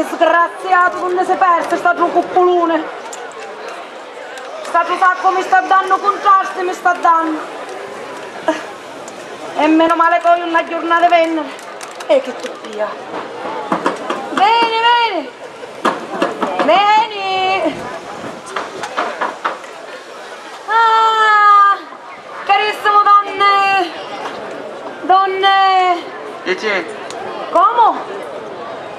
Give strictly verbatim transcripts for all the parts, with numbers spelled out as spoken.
Disgraziatu, dunni si persi st'atru cuppuluni? St'atru saccu mi sta dannu cuntrasti, mi sta dannu. E menu mali ca oju nn'agghiurnari venniri. E chi tuppia. Veni, veni. Veni. Ah! Carissimu donne! Donne! Cicci! Comu?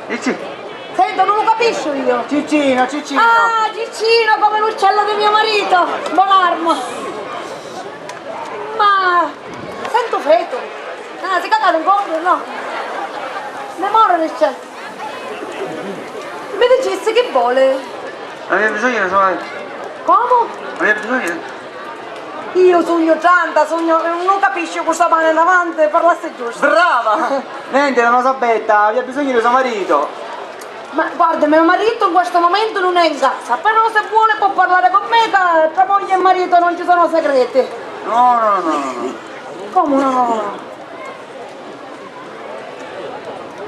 Cicci! Senta, non lo capisco io! Ciccino, Ciccino! Ah, Ciccino, come l'uccello di mio marito! Bonarmo! Ma sento feto! Ah, si cagano in conto, no? Ne moro l'uccello! Mi dicissi chi vole? Aveva bisogno di suonare. Comu? Aveva bisogno di... Io sugnu tranta, sugnu, non capisci cu sta mano in avanti, parlassi giusto. Brava! Nenti, donna Sabetta, aveva bisogno di suo marito. Ma guarda, mio marito in questo momento non è in casa, però se vuole può parlare con me, tra moglie e marito non ci sono segreti. No, no, no, no, no. Comu no, no, no?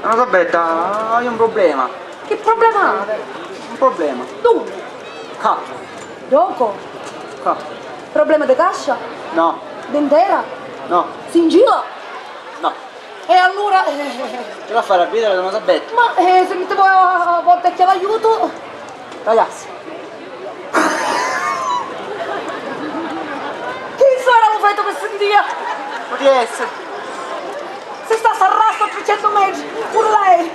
Donna Sabetta, hai un problema. Chi problema hai? Un problema. Dunni? Ah. Ddocu? Ah. Problema di cascia? No. Di ntera? No. Singila? No. E allura? Eh, ce la fa a vita, donna Sabetta? Ma eh, se mi ti vuoi a, a, a porta a chiave aiuto? Ragazzi. Chi sarà lu fetu chi si ndia? Pudi essiri. Si sta sarrassu a tricentu metri cu lei.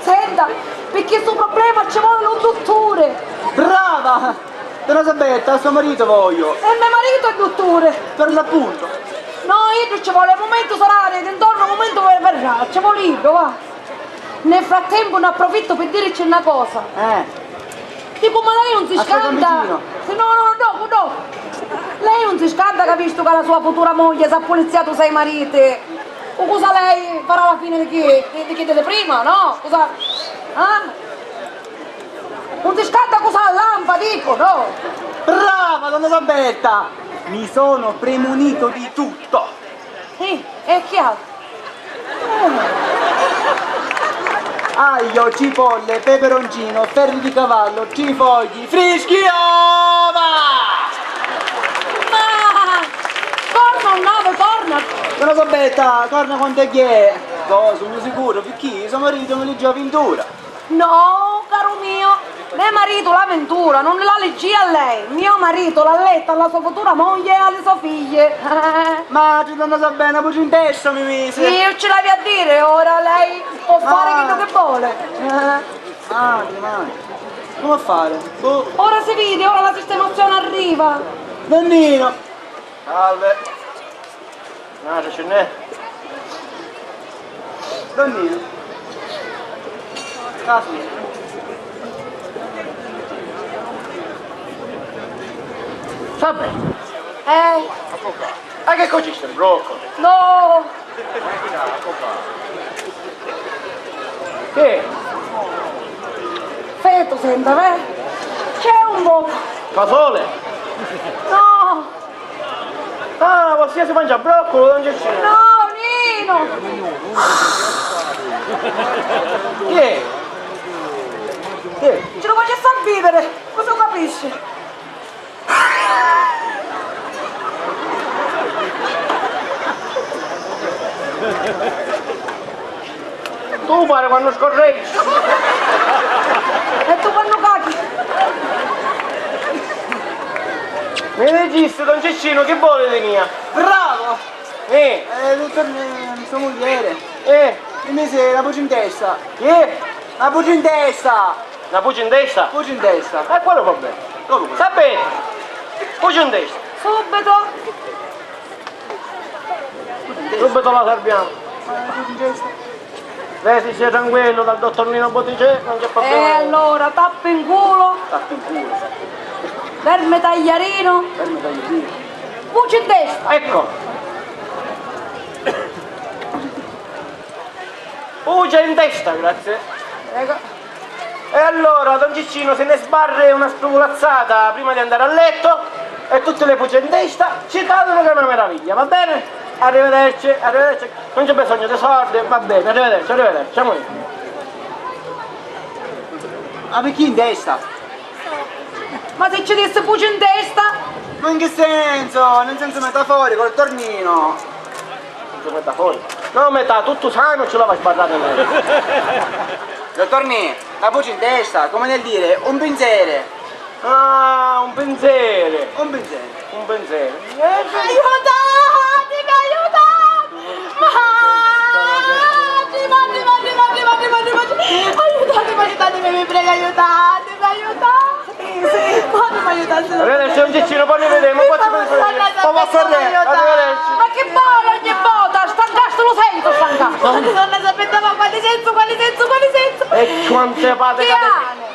Senta, pi chistu problema ci voli lu dutturi. Brava! Donna Sabetta, a so maritu vogliu. E me maritu è dutturi. Per l'appunto. No, iddu ci voli un mumentu, sarà dintornu un mumentu e verrà, ci voli iddu, va. Nel frattempo ne approfitto per dirci una cosa. Eh. Dico, ma lei non si scanda? Aspetta un vicino. Se no, no, dopo, dopo. Lei non si scanda che ha visto che la sua futura moglie s'ha puliziato sei mariti? O cosa lei farà alla fine di chi, di, di chi dite prima, no? Cosa? Eh? Non si scanda cosa lampa, dico, no? Brava, donna Sabetta! Mi sono premunito di tutto. Sì, e chi altro? Aglio, cipolle, peperoncino, ferri di cavallo, trifogli, frischi, ova! Ma corna o nove, corna! Donna Sabetta, corna quantu è che è? Cosa, sugnu sicuro, picchì so maritu mi liggi a pintura. No, caru mio, me maritu la ventura non la leggia a lei, mio marito l'ha letta alla sua futura moglie e alle sue figlie. Ma tu non lo sa bene, poi in testa mi misi. Io ce l'avevo a dire, ora lei può fare quello che vuole. Ah, domani. Come fare? Boh. Ora si vede, ora la sistemazione arriva. Nannino. Salve. N'atra ci nn'è? Donnina. Casu. Vabbè. Eh. Ma che cocisti, broccoli? No. Che? Fetu, senta, veh? C'è un po'. Fasole? No. Ah, vossia si mangia broccolo, don Cecchino? No, Nino! Chi è? Chi è? Ce lo facesse a vivere, cosa capisce? Tu pari quannu scorreggi. E tu quannu cachi. Mi dicisti, don Ciccinu, chi voli di mia? Bravo! Eh! Eh, dottor, eh, so mugliere. Eh! Mi misi na puci in testa. Chi? Na puci in testa! Na puci in testa? Puci in testa. E quale problema? Come? Sta bene! Puci in testa! Subito! Subito la salviamo. Vedi, sia tranquillo, dal dottor Nino Botticè non c'è problema. E allora, tappa in culo. Tappa in culo. Verme tagliarino. Verme tagliarino. Puci in testa. Ecco. Puci in testa, grazie. Prego. E allora, don Ciccino, se ne sbarri una spuvulazzata prima di andare a letto e tutte le puce in testa ci cadono, che è una meraviglia, va bene? Arrivederci, arrivederci. Non c'è bisogno di soldi, va bene, arrivederci, arrivederci, amo io. Ma picchì in testa? Ma se ci dissi fuci in testa? Ma in che senso? In senso metaforico, dottor Nino. In senso metaforico? No, metà, tuttu sanu ci la va sbarrare lei. Dottor Nino, la fuci in testa, come nel dire, un pinzere. Ah, un pinzere. Un pinzere. Un pinzere. Eh, aiutatimi, aiutatimi! Matri, matri, matri, matri, matri, matri, matri! Aiutatimi, aiutatimi, vi prego, aiutatimi, aiutatimi! Quantu mi aiutassi? Arrivederci, un cicino, poi ne vedemo, poi ci penso io. Poi va a Ferré, arrivederci. Ma che vuole ogni volta? Stancastu, lo sento, stancastu. Ma non ne sapete, ma quali senso, quali senso, quali senso? E quante pate che avete?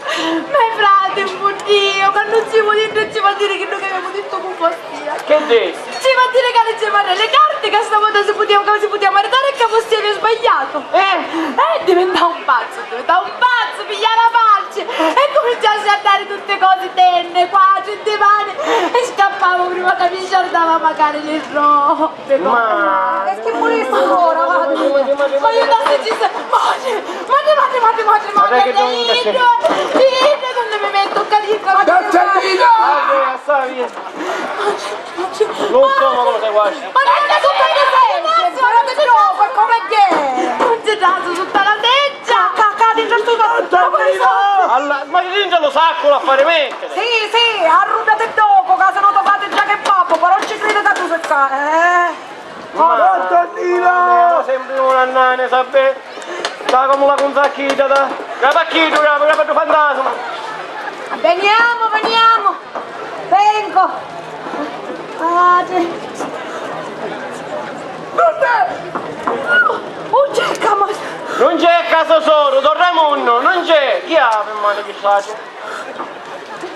Me frati, un Dio, quannu simu dintra ci fa diri chiddu chi avemu dittu cu Fostia. Che dici? Ci fa diri ca leggiemu arrè li carti, ca sta vota si putia, ca si putia maritari e ca Fostia avia sbagliatu. Eh? Eh, divintà un pazzu, divintà un pazzu, piglia la falci e cuminciassi a dari tutti cosi, tenne, quatri, divani e scappava prima ca mi sciardava macari li ro. Ma e chi vulissi ancora, va? Ma io da se ci se... Matri, matri, matri, matri, matri, matri, iddu, iddu, iddu, non mi metto a cadere, ma... Castellina! Guarda, sta via. Matri, matri. Non so, ma cosa guardi? Ma non è tutto che sei, ma non si trova, come che? Non si trova sotto la seggia. Ca, ca, ca, dentro sto... Castellina! Alla, ma dentro lo sacco l'affare mette. Sì, sì, arrudati dopo, ca se no to frati già che babbo, però ci crede ca tu sei ca, eh. Ma Antonino! Sembri un annane, sapè? Sta come la cunzacchita, da. Grapa chiddu, grapa, grapa tu fantasma! Veniamo, veniamo! Vengo! Ah, te... Non c'è! Oh, c'è il camas! Non c'è casa solo, Don Ramunno, non c'è! Chi ha per mano chi sa?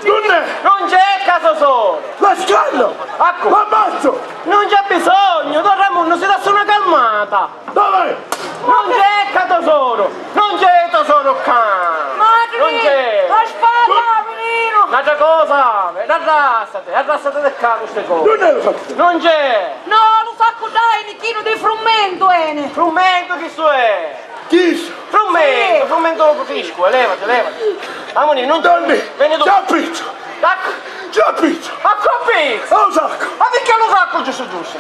Nun è! Non c'è casa solo! La scanno! Ecco! L'ammazzo! Non c'è bisogno, Don Ramunno, si dà una calmata! Dove? Non c'è ca tesoro! Non c'è tesoro ccà! Non c'è! La spada, Pirino! N'altra cosa, arrassati, arrassati di ccà cu ste cose! Non è lo sacco! Non c'è! No, lo sacco dai, chinu di frummentu, ene! Frummentu chi so è? Chi? Frummentu, sì. Frummentu friscu, levati, levati. Amuni, non... Donni, veni tu. Ci appizzo. Tac. Ci appizzo. A coppizzo. A lo sacco. Ma perché lo sacco giusto giusto?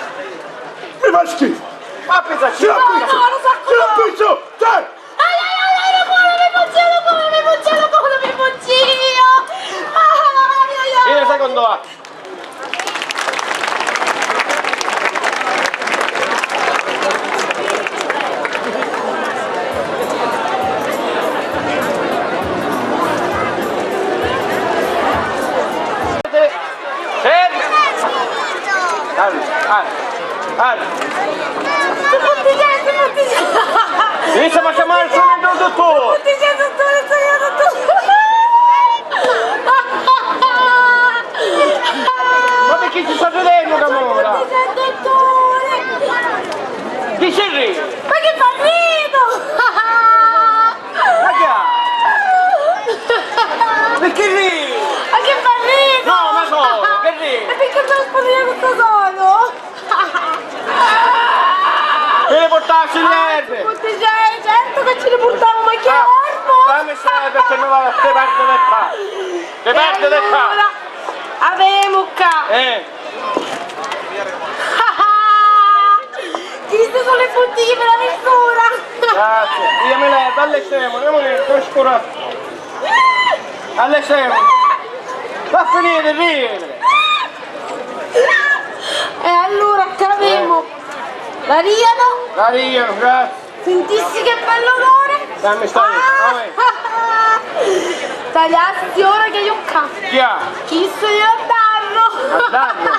Mi fa schifo. Ma pensa ci... No, no, lo sacco no. Ci appizzo. Dai. Ai, ai, ai, ai, lo cuore mi fa, lo cuore mi fa, lo cuore mi fa. Ah, ai, ai, ai. Vieni, secondo atto. Fermi! Fermi! Fermi! Iniziamo a chiamare il dottore! Ma perché ci sta ridendo, Camora? Chi ci ride? Ma che fa rido? Ma chi ha? Perché ridi? Ma che fa rido? No, ma solo, che ridi? E perché te lo sposi io con sto solo? Te ne portassi l'erbe! Tutti già, certo che ci ne portavo, ma che erbo! Dammi sta erba che mi va, te perdo le pa! Te perdo le pa! Avemu ccà! Eh! Chiste su li buttigli pi la misura! Grazie! Io mi levo, dalle scemo, non mi scurare! All'esterno! Va a finire, ridere! E allura ccà avemu l'ariano. L'ariano, grazie. Sintissi che bellu odore! Dammi sta via, ah! Tagliasti ora che io ccà. Chi ha? Chi so io a darlo? A darlo?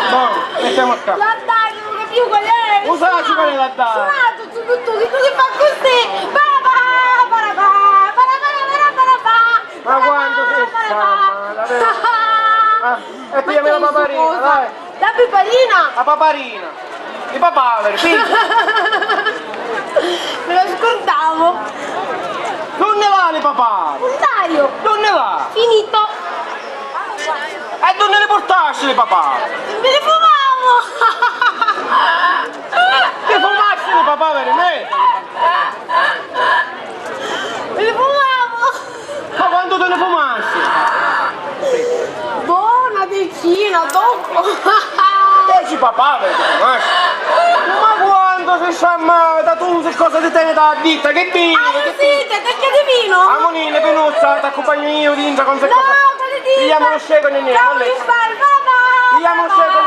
Bon, mettiamo ccà. La darlo, non capivo qual è. Lo sai qual è la darlo? Suonato, tu, tu, tu, tu che fa così. Ba, ba, ba, ba, ba, ba, ba, ba, ba, ba. Ma quanto si sta male, vero? Ah, e pigliami la paparina, dai. La paparina? La paparina. I papaveri, piglia. Me lo scordavo. Dunni va li papaveri? Nun t'haiu. Dunni va? Finito. E dunni li purtasti li papaveri? Me li fumavo. Ti fumasti li papaveri, me? Me li fumavo. Iu na toccu. Dici papà, vedi, ma... Ma quantu si sciammata, tu si cosa ti teni da ditta, che vino, che... Amusite, perché di vino? Amunì, Pinuzza, t'accumpagnu iu dintra con se cosa. No, che dici? Pigliamo lo scego, Nenè, va lì. Pigliamo lo scego.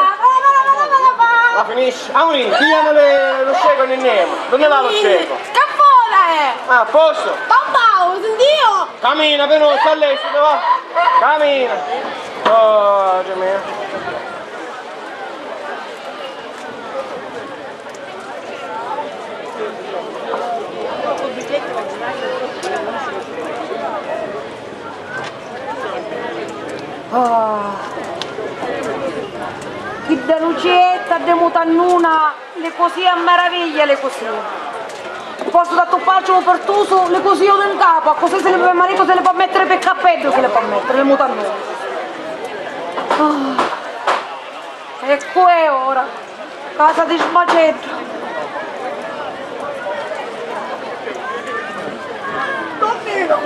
La finisci? Amunì, pigliamo le- lo scego, Nenè. Dove va lo scego? Che fora è? Ah, a posto. Papà, ho sentito. Camina, però, sta lì, sta va. Camina. Oh, Dio mio. Ah. Chidda Lucietta de mutannuna li così a maraviglia, li così. Postu d'attupparci un pertusu, li così io in capo, così se li po' maritu, se li po' mettere per cappello, se li po' mettere, li mutannuna. Ah. E cu è ora? Casa di sbaceddu. Donnino!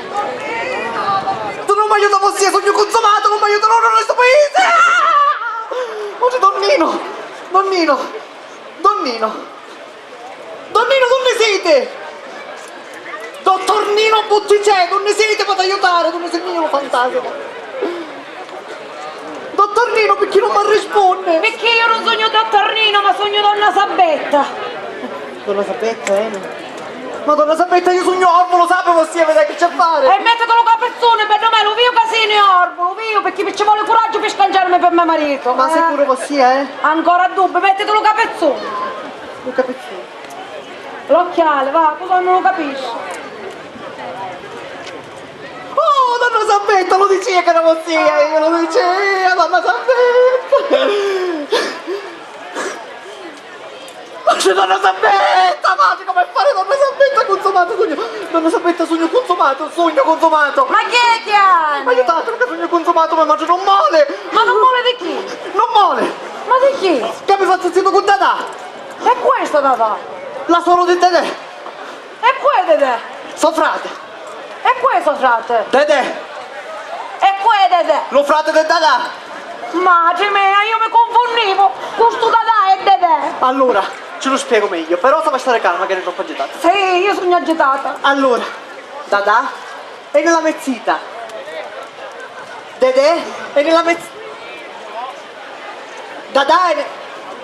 Donnino! Tu non mi aiuta, vossia, sognu cunzumatu, non mi aiuta, non restu paese! Ah! Oggi Donnino! Donnino! Donnino! Donnino, dunni siti? Dottor Nino Butticè, dunni siti? Poti aiutari, dunni si mia un fantasima? Dottor Nino, picchì non mi rispunni? Picchì io non sugnu dottor Nino, ma sugnu donna Sabetta. Donna Sabetta, eh? Ma donna Sabetta, io sugnu orbu, lo sapi, vossia, vedi che c'è fare. E mettiti lu capezzone, per me, lu viu ca sini orbu, lu viu, picchì ci vuole coraggio per scanciarmi per me marito. Ma sicuro vossia, eh? Ancora dubbi, mettiti lu capezzone. Lu capezzone. L'occhiali, va, cosa non lo capisci? Oh, donna Sabetta, lo dicia che era vossia, io lo dicia, donna Sabetta. Ma c'è donna Sabetta, ma come fare donna Sabetta, consumata sogno, donna Sabetta sogno consumato, sogno consumato. Ma chi è che hai? Aiutatemi che sogno consumato, ma mangio non mole. Ma non mole di chi? Non mole. Ma di chi? Che mi faccio zitto con Tata. E questo Tata? La suoro di Tedè. E cu è Tedè? So frate. E cu è so frate? Tedè. E cu è Tedè? Lo frate di Tata. Matri mia, io mi cunfunnivu cu stu Tata e Tedè. Allora, ce lo spiego meglio, però sta a stare calma che eri troppo agitata. Sì, io sugnu agitata. Allora, Tata è nella mezzita. Tedè è nella mezz-, Dada è ne-,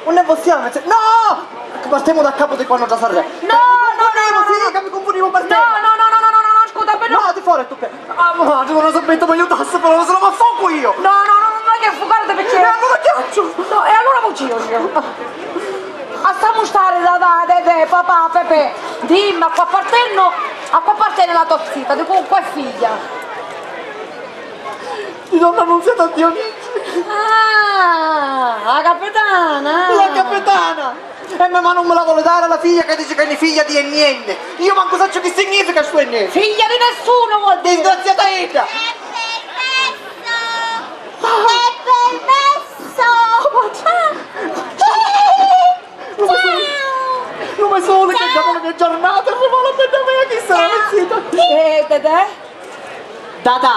non è possibile, mezz-, no! Partiamo da capo di quando già sarremo. No, no, no, no, no, sì, no, che mi confondivo per te. No, no, no, no, no, no, no, no, scusa, però. No, di fuori tu che. Ah, ma tu non lo sapete, ma io tasso però, se no mi affoco io. No, no, no, no, non è che affogare perché. E allora ghiaccio. No, e allora mo giro io. Lassamu stare, Dada, Tedè, papà, Pepe. Dimmi, a cu appartennu, a cu appartene la to zita, di cu, cu è figlia? Di donna Nunziata Dionigi. Ah, la capitana! La capitana! E me ma non me la vuole dare la figlia che dice che è figlia di N N. Io manco saccio che significa sto N N. Figlia di nessuno vuol dire! Disgraziata idda! È permesso! È permesso! Lu me sole, lu me sole, che giornata, che giornata, arriva la bella mia, chi sarà vestita? Eh, Tedè? Dada,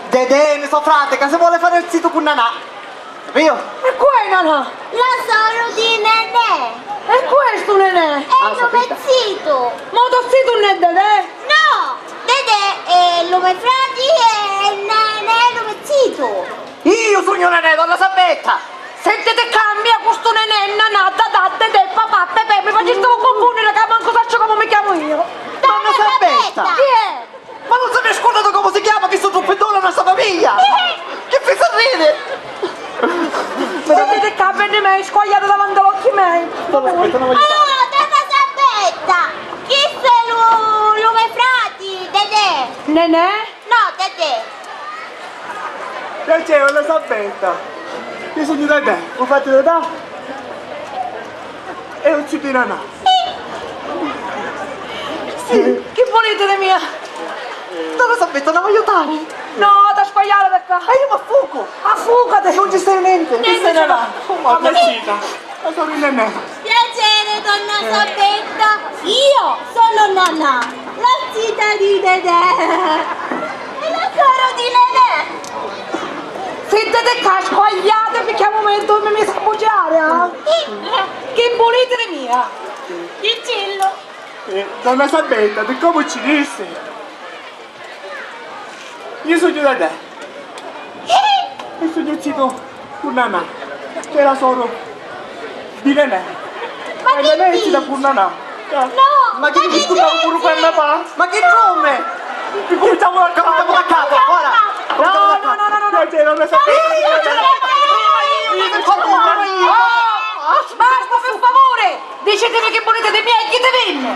Tedè è so frate, che si vuole fare il zito con Nanà. Capito? E cu è Nanà? La soro di Nenè. E cu è stu Nenè? È lu me zitu. Ma lu to zitu non è Tedè? No, Tedè è lu me frati e Nenè è lu me zitu. Io sugnu Nenè, donna Sabetta! Sentiti ccà, mia cu stu Nenè, Nanà, Dadà, Tedè, Papà, Pepè, mi facistivu cunfunniri ca mancu sacciu comu mi chiamu io! Donna Sabetta! Chi è? Ma non si è scurdatu comu si chiama chistu truffiddone nna sta famiglia? Chi fi si ridi? Sentiti ccà, veni mei, squagliati davanti a l'occhi mei! Donna Sabetta, non voglio... Oh, donna Sabetta! Chistu è lu, lu me frati, Tedè! Nenè? No, Tedè. Piacè, donna Sabetta. Io sugnu Tedè, u frati di Tedà e u zitu di Nanà. Sì, chi vuliti di mia? Donna Sabetta, non mi aiutare? No, t'ha sbagliato di ccà. E io mi affuco. Affucati. Non ci sta niente. Niente, non ci sta. Oh, mamma mia. La sorella Nenè. Piacere, donna Sabetta. Io sono Nanà, la zita di Tedè. E la soro di Nenè. Sintiti ccà, squagliati, picchì a mumentu mi misi a buciari, ah? Chi vuliti di mia? Diccillu. Eh, donna Sabetta, di comu ci dissi? Io sugnu da te. E sugnu zitu cu Nanà, che è la soru di Nenè. Ma e Nenè è zita cu Nanà. No! Ma chi discutemu puru cu M P A? Ma chi nome? Cuminciamu da capu, da capu, ora! No, no, no, no, no, no. Basta, per favore! Dicitimi chi vuliti di mia e chi ti vinni!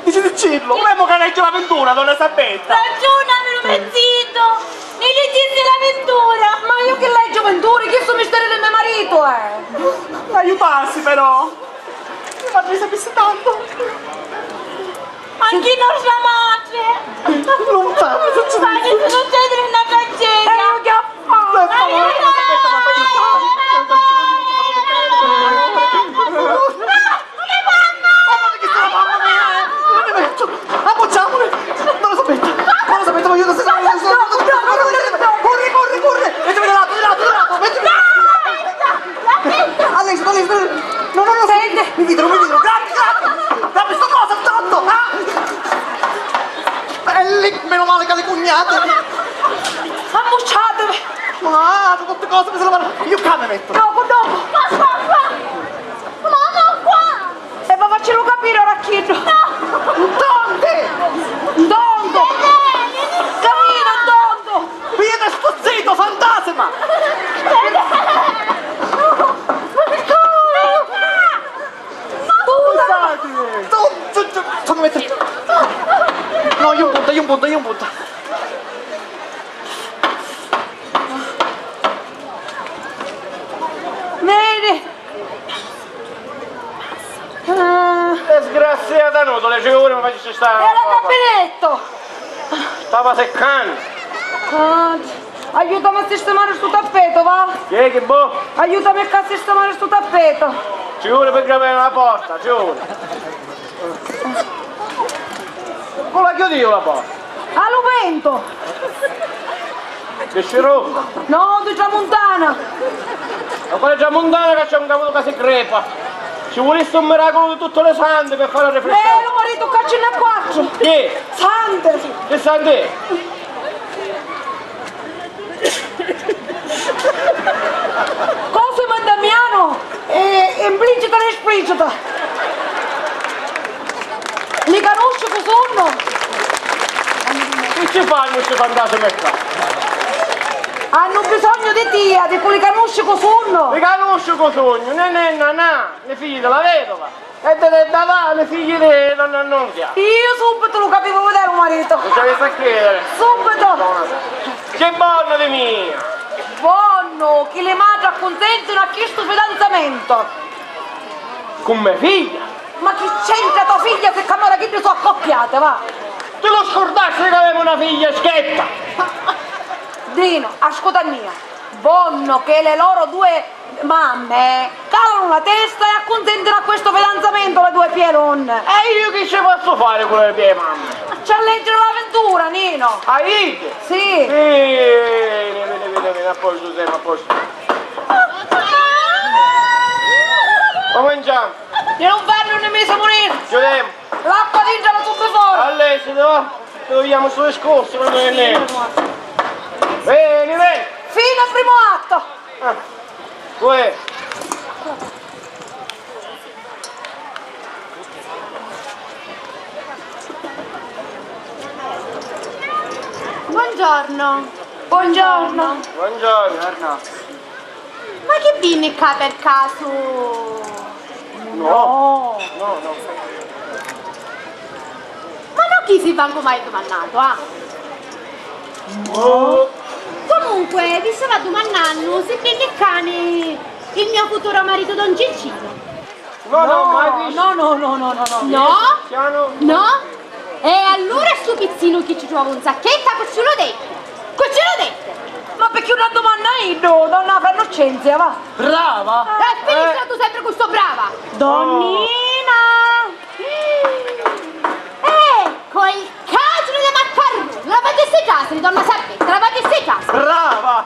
Diciticcillu, vulemu ca leggi la vintura, donna Sabetta! Ragiuni, amiru me zitu! Mi liggissi la vintura! Ma io chi leggiu vinturi? Chistu misteri di me maritu è! Aiutassi però! Mi fa tristizza tantu! Anche nostra madre! Non fa, non succede! Ma che succede una tragedia! E io che ho fatto? Aiuto! Abbocciamole! Non lo sapete! Non lo sapete, voglio... Corri, corri, corri! Mettimi da lato, da lato, da lato! Mettimi... Alex, Alex, no, no, no! Senti! Mi vedo, mi vedo! Grazie, grazie! Dammi sto coso, tonto! Ah! E lì, meno male che le cugnate! Ammucciatemi! Ma tutte cose mi sono... Io qua mi metto! No, dopo! Qua, qua, qua! Ma no qua! E va faccilu capiri ora a chiddu! No! Ntonde! Ntondu! Camina, ntondu! Via da sto zito, fantasima! Scusate! Sto, sto, sto, sto, metto. No, io un punto, io un punto, io un punto. Vedi? Ah. Disgraziata nutile, ci vuole, ma ci sta. E la capinetto! Stava seccanno. Ah, aiutami a sistemare stu tappeto, va? Chi è, chi bo? Aiutami a sistemare stu tappeto. Ci vuole per grapire la porta, ci vuole. Cu la chiudiu la porta? A lu ventu! Che sciru? No, di tramuntana! Ma quale tramuntana, ca c'è un cavutu ca si crepa? Ci vulissi un miraculu di tutti li santi per fari rifriscari. Eh, lu maritu, ccà ci n'è quattru! Chi? Santi! Chi santi? Cosimo e Damiano e, e implicita e esplicita. Li canusci cu sunnu? Chi ci fannu sti fantasimi ccà? Hannu bisognu di tia, di cu li canusci cu sunnu. Li canusci cu sunnu, Nenè, Nanà, li figli di la vedova. E di, di, di, di, li figli di donna Annunzia. Io subito lu capivu cu era u maritu. Non ci avessi a credere. Subito. C'è bonnu di mia. Bonnu chi li matri accunsentinu a chistu fidanzamentu. Cu me figlia? Ma chi c'entra to figlia se ccà ora chiddi so accoppiati, va? Ti lu scurdasti ca avemu na figlia, schetta! Dinu, ascuta a mia. Bonnu che le loro due mamme calanu la testa e accunsentinu a questo fidanzamento, le due pie donne. E io chi ci pozzu fari cu le mie mamme? Ci a leggere la ventura, Nino. A iddi? Sì. Veni, veni, veni, veni, a posto, Giuseppe, a posto. Cominciamo. Di l'infernu ni misi a muniri. Chiudemu. L'acqua dintra, la tubi fora. Allora, se no, togliamo sto discorso, ma non è niente. Veni, veni. Fine al primo atto. Ah. Uè. Buongiorno. Buongiorno. Buongiorno. Ma chi vinni ccà per casu? No. No, no. Ma no chi si vancu mai dumannatu, ah? No. Comunque, vi stava dumannannu si vinni ccani il mio futuro marito Don Ciccino. No, no, mai visto. No, no, no, no, no, no. No? Cristiano? No? E allura stu pizzinu chi ci trova un sacchetta, cu ci lu detti? Cu ci lu detti? Ma picchì una dumanna a iddu, donna Fernuccenzia, va. Brava! E finiscila tu sempre cu sto brava! Donnina! Ecco il caso delle maccarroni! La facessi caso di donna Sabetta, la facessi caso! Brava!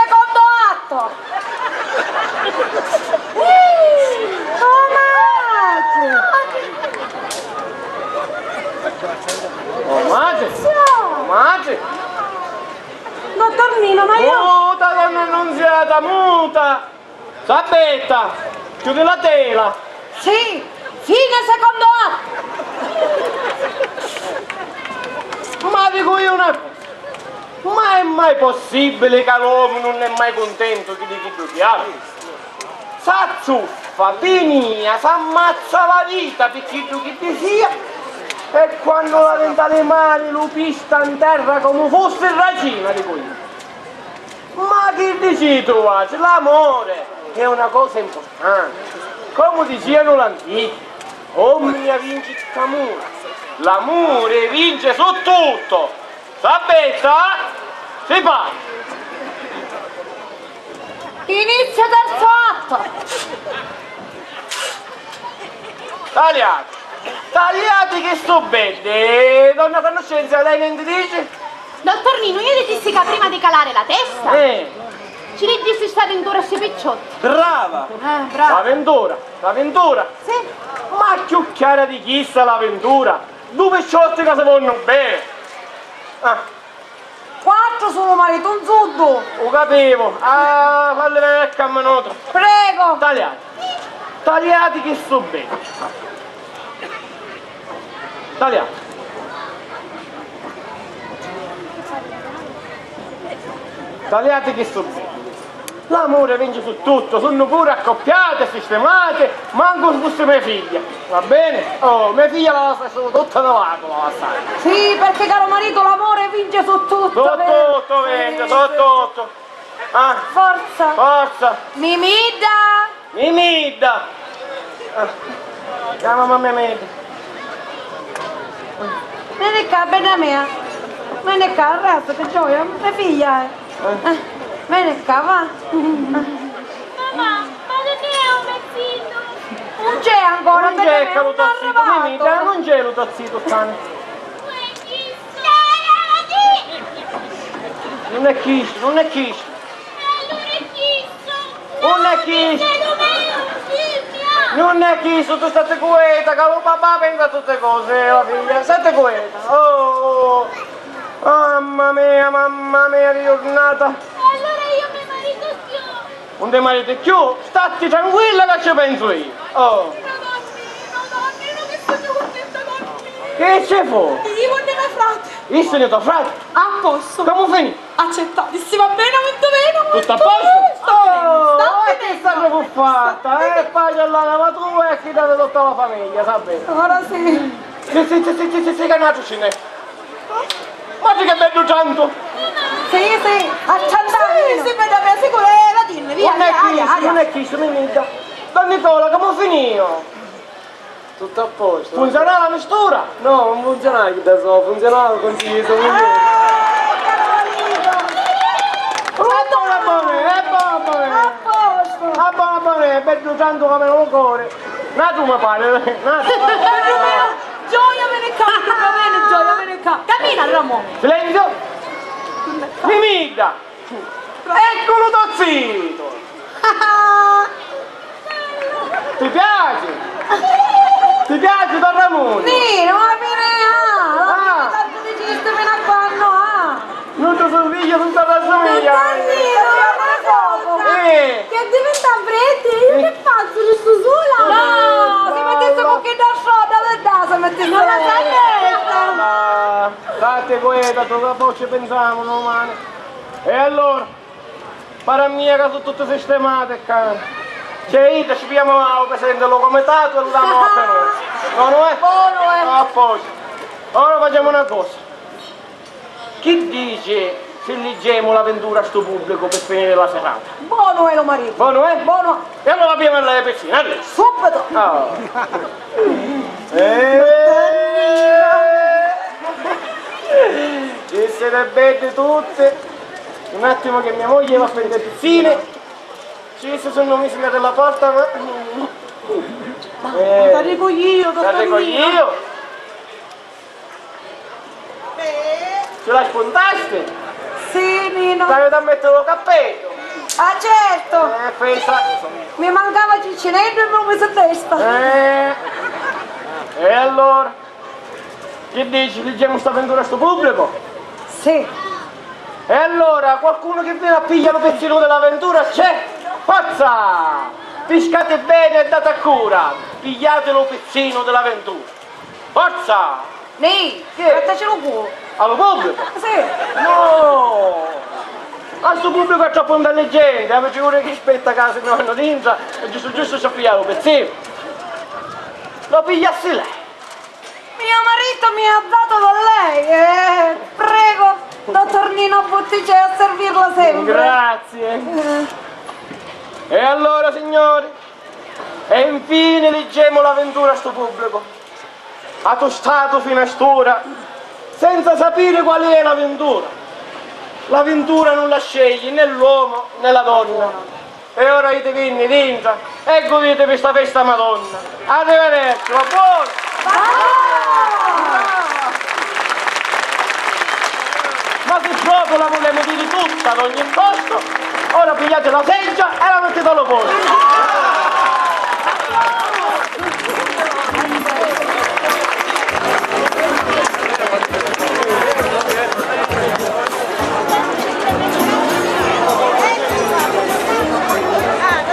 secondo atto! Oh, matri! Oh, matri! Matri! Dottor Nino, ma io... Muta, donna Annunziata, muta! Sabetta, chiudi la tela! Sì, fine secondo atto! Ma dicu io una cosa, ma è mai possibili ca l'omu nun è mai cuntentu di chiddu chi havi? S'azzuffa, pi mia, s'ammazza la vita pi chiddu chi disìa, e quannu la venta li mani lu pista 'n terra comu fussi racina, dicu io. Ma chi diciti, vuatri? L'amore è una cosa importante. Comu dicìanu l'antichi, "Omnia vincit amore." L'amore vince su tutto. Sabetta, si fa. Inizio terzo atto. Taliati, taliati chi stu beddi, donna Conoscenza, lei nenti dici? Dottor Nino, io ti dissi ca prima di calare la testa, eh, ci liggissi sta tintura a sti picciotti. Brava! Eh, brava. La tintura, la tintura. Sì. Ma chiù chiara di chista la tintura. Du picciotti ca si vonnu bene. Ah. Quattru sulu, maritu, un suddu! U capivu! Ah, falli vediri a camminuta! Prego! Taliati! Taliati chi stu beddi! Taliati! Taliati chi stu beddi! L'amuri vinci su tuttu, sunnu puru accoppiati e sistimati, mancu fussi me figghia, va beni? Oh, me figghia la lassa sulu tutta di lacu, la lassai. Sì, perché, caro marito, l'amore vince su tutto, su vero? Tuttu vinci, sì, su tuttu. Ah. Forza. Forza. Mimidda! Mimidda! Ah. Chiama mamma Mimidda. Veni ccà, bedda mia. Veni ccà, arrestati, gioia, me figghia è. Eh. Eh, veni ccà, va. Mamma, ma duv'è u me zittu? Nun c'è ancora, bedda mia, nun è arrivatu. Nun c'è lu to zittu, Mimidda, nun c'è lu to zittu, Tani. Nun è chistu, nun è chistu. E allura è chistu! Nun è chistu! Nun è chistu, tu statti cueta, ca lu papà pensa a tutti cosi, eh, la figlia, statti cueta. Oh, oh. Mamma mia, mamma mia, di jurnata! E allura io mi marito chiù! Nun ti mariti cchiù? Statti tranquilla ca ci pensu io. Oh. Madonnina, madonnina, che sugnu cuntenta, madonnina. Chi ci fu? Iu veni me frati. Iu sugnu to frati? A postu. Comu finì? Accettati, si va bene, tutto bene, tutto a posto? Oh, e chi sta proprio fatta, eh? Pace all'anima tua e a chidda di tutta la famiglia, sa bene. Ora sì. Sì, sì, sì, sì, sì, sì, sì, che n'atru ci n'è. Ma che beddu trantu! Sì, sì, a ciantari! Sì, sì, bedda mia, sicuru, eh, la tinni, via, via, aria, aria. Non è chistu, non è chistu, mi mida. Don Nicola, comu finìu? Tuttu a postu. Funzionava la mistura? No, non funzionava chi da so, funzionava il consiglio di sommelier. Ah, caro amico! È buono, è buono, è buono, è buono. A posto! A buono, a buono, è beddu trantu come un cuore. N'atru mi pare, n'atru. Gioia, veni ccà, veni, Gioia, veni ccà. Cammina, Ramò. Silenzio! Mi mida! Ecculu to zito! Ti piaci? Ti piaci, don Ramuni? Nino, ma fine, ah, la fine tanto dicisti fino a quando, ah? Non ti somigliu, non ti rassomiglia. Non ti rassomiglia, ma cosa? Eh. Che diventa freddi, io che faccio, resto sola? No, se mettesse con che da strada, da, se mettesse. Non la sai. Ah, state quieta, tu, poi ci pensiamo domani. E allora? Pari a mia ca su tutti sistemati ccà. C'è idda, ci pigliamu u presidente di lu comitatu e lu damu a Perosi. Bonu è? Bonu è. A postu. Ora facemu na cosa. Chi dici si liggemu l'avventura a stu pubblicu pi finiri la serata? Bonu è lu maritu. Bonu è? Bonu. E allora pigliamu a lei pizzina, adesso. Subito. Ah. Eh. Ci siete beddi tutti. Un attimo che mia moglie va a prendere pizzine. Ci si sono messi là della porta, ma... Ma eh, t'arrico io, t'arrico io. Ce la spuntasti? Sì, Nino. T'avete da mettere il cappello. Ah, certo. Eh, pensa. Mi mancava Ciccineddu e mi lo messo a testa. Eh. E allora? Chi dici, liggemu sta ventura a stu pubblicu? Sì. E allora, qualcuno che viene a pigliare un pezzino della ventura c'è? Forza! Piscate bene e date a cura, pigliate lo pezzino della ventura. Forza! Nì, che? Trattaci lu cu. A lu pubblicu? Sì. No! A stu pubblicu è troppu intelligente, ma ci vuole chi aspetta ca si no vanno dintra e giusto giusto ci piglia lu pezzinu. Lo pigliassi lei. Mio marito mi ha dato da lei, eh, prego, dottor Nino Buttigieg, a servirla sempre. Grazie. Eh. E allora, signori, e infine liggemu la ventura a stu pubblicu. Atu statu fino a st'ura senza sapiri quali è la vintura. La vintura nun la scegli né l'uomo né la donna. E ora jitivinni dintra e guditevi sta festa Madonna. Arrivederci, va buono! Ma se proprio la vulemu viri tutta ad ogni costo, ora pigliate la seggia e la mettete allo posto.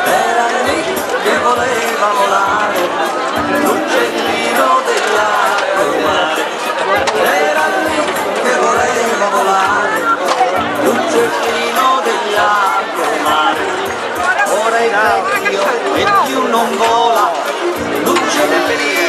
Era lì che voleva volare l'uccellino del lago mare. Era lì che voleva volare l'uccellino del lago mare. Ora è vecchio e più non vola l'uccellino.